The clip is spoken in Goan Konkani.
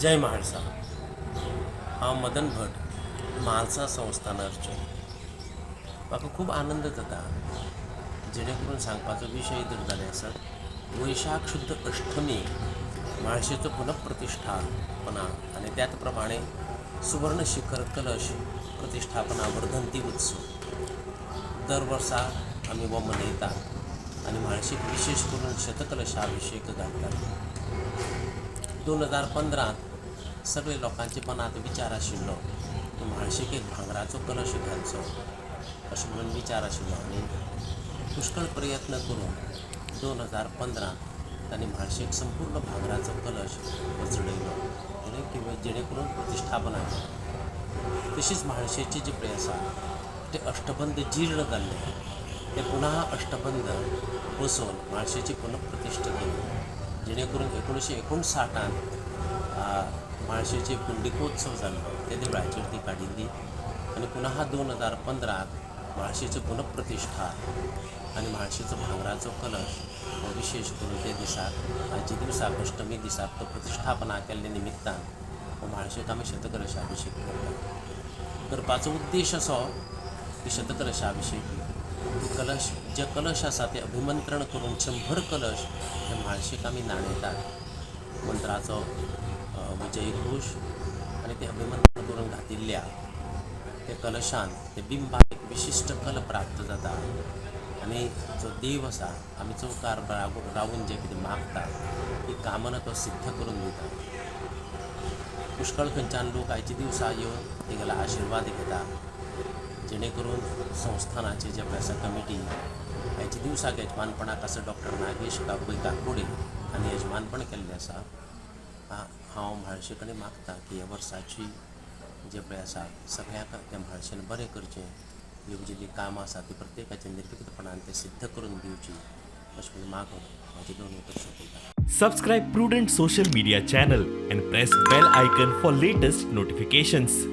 जय म्हाळसा. हांव मदन भट, म्हालसा संस्थान अर्चक. म्हाका खूब आनंद जाता, जेणे करून सांगपाचो विशय जर जालें आसत, वैशाख शुद्ध अष्टमी म्हाळशेचो पुनःप्रतिश्ठापना आनी त्याच प्रमाणे सुवर्ण शिखर कलश प्रतिश्ठापना वर्धंती उत्सव दर वर्सा आमी हो मनयतात आनी म्हाळशेक विशेश करून शतकलशाभिशेक घालतात. 2015त सगळे लोकांच्या मनांत विचार आशिल्लो की म्हाळशेक एक भांगराचो कलश घालचो अशें म्हणून विचार आशिल्लो आनी पुष्कळ प्रयत्न करून 2015त तांणी म्हाळशेक संपूर्ण भांगराचो कलश हो चडयलो किंवा जेणे करून प्रतिश्ठापना केली. तशीच म्हाळशेचे जे पळय आसा ते अष्टबंध जीर्ण जाल्ले, ते पुन्हा अष्टबंध बसोवन म्हाळशेची पुनःप्रतिश्ठा केली, जेणे करून 1959त म्हाळशेचे पुंडिकोत्सव जाल्लो तेदे वेळाचेर ती काडिल्ली आनी पुनः 2015त म्हाळशेची पुनःप्रतिश्ठा आनी म्हाळशेचो भांगराचो कलश हो विशेश करून त्या दिसाक, आयच्या दिवसाक, अष्टमी दिसाक तो प्रतिश्ठापना केल्ल्या निमित्तान हो म्हाळशेक आमी शतकलशाभिशेक करतात. करपाचो उद्देश असो की शतकलशाभिशेक की कलश जे कलश आसा ते अभिमंत्रण करून 100 कलश हे म्हाळशेक आमी न्हाणयतात. मंत्राचो विजयघोश आनी ते अभिमंत्रण करून घातिल्ल्या त्या कलशान ते बिंबाक एक विशिश्ट कल प्राप्त जाता आनी जो देव आसा, आमी चौकार रावून जें कितें मागता ती कामना तो सिद्ध करून दिता. पुष्कळ खंयच्यान लोक आयच्या दिवसा येवन तेगेलो आशिर्वाद घेता, जेणे करून संस्थानाचे जे पळय आसा कमिटी, आयच्या दिवसाक यजमानपणाक आसा डॉक्टर नागेश काकोडे आनी यजमानपण केल्लें आसा. हांव म्हाळशे कडेन मागता की ह्या वर्साची जें पळय आसा सगळ्यांक त्या म्हाळशेन बरें करचें, येवजिल्लीं कामां आसा ती प्रत्येकाचे निर्विघ्नपणान तें सिद्ध करून दिवची अशें म्हणून मागून म्हाजी दोन उतरां सोंपयता. Subscribe Prudent Social Media channel and press bell icon for latest notifications.